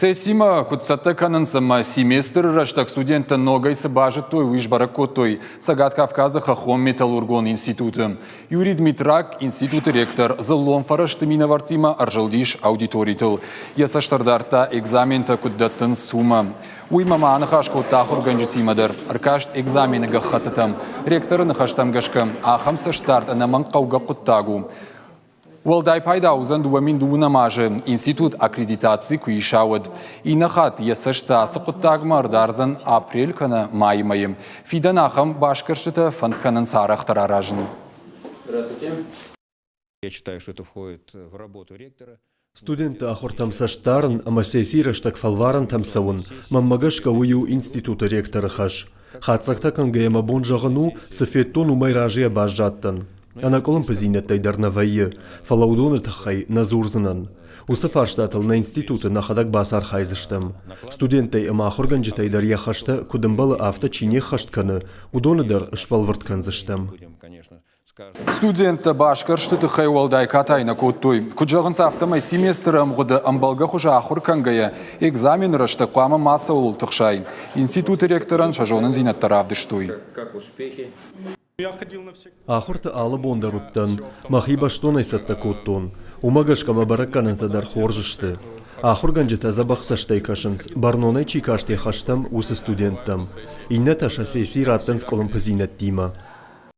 Сессимӕ куыд цӕттӕ кӕнынц ӕмӕ семестры рӕстӕг студенттӕ ногӕй цы базыдтой, уый сбӕрӕг кодтой Цӕгат Кавказы хӕххон металлургон институты. Юрий Дмитрак, институты ректор, дзыллон фӕрӕзты минӕвӕрттимӕ ӕрзылдис аудиторитыл. Йӕ цӕст ӕрдардта, экзаментӕ куыд дӕттынц, уымӕ. Уый ма ма аныхас кодта ахуыргӕнджытимӕ дӕр, ӕркаст экзамены гӕххӕттытӕм. Ректоры ныхӕстӕм гӕсгӕ, ахӕм цӕстдард ӕнӕмӕнг хъӕугӕ хъуыддаг у. Уӕлдай пайда уыдзӕн 2002 азы институт аккредитаци куы иса, уӕд. Иннӕ хатт йӕ цӕст ацы хъуыддагмӕ ӕрдардзӕн апрель кӕнӕ майы мӕйы. Фидӕн ахӕм басгӕрстытӕ фӕнд кӕнынц арӕхдӕр аразын. Здравствуйте. Я считаю, что это входит в работу ректора. Студентты ахуыртӕм цӕст дарын ӕмӕ сессийы рӕстӕг фӕлварӕнтӕм цӕуын, мӕнмӕ гӕсгӕ уый у институты ректоры хӕс. Хатдзӕгтӕ кӕнгӕйӕ мӕ бон зӕгъын у, цы федтон, уымӕй разыйӕ баззадтӕн. Ӕнӕкъуылымпыдзинӕдтӕй дӕр нӕ вӕййы, фӕлӕ уыдоны тыххӕй нӕ дзурдзынӕн. Уыцы фарстатыл нӕ институты нӕхӕдӕг бацархайдзыстӕм. Студенттӕй ӕмӕ ахуыргӕнджытӕй дӕр йӕ хӕстӕ куыд ӕмбӕлы, афтӕ чи не ххӕст кӕны, уыдоны дӕр сбӕлвырд кӕндзыстӕм. Студенттӕ басгӕрсты тыххӕй уӕлдай катай нӕ кодтой. Куыд зӕгъынц, афтӕмӕй семестры ӕмгъуыды ӕмбӕлгӕ хуызы ахуыр кӕнгӕйӕ, экзамены рӕстӕг хъуамӕ мацӕуыл тыхсай. Институты ректорӕн сӕ зонындзинӕдтӕ равдыстой. Ахуырты алы бон дӕр уыдтӕн, мӕхи бӕстонӕй цӕттӕ кодтон. Уымӕ гӕсгӕ мӕ бӕрӕггӕнӕнтӕ дӕр хорз сты. Ахуыргӕнджытӕ дзӕбӕх цӕстӕй кӕсынц, бӕрнонӕй чи каст йӕ хӕстӕм, уыцы студенттӕм. Иннӕтӕ сӕ сесси раттынц къуылымпыдзинӕдтимӕ.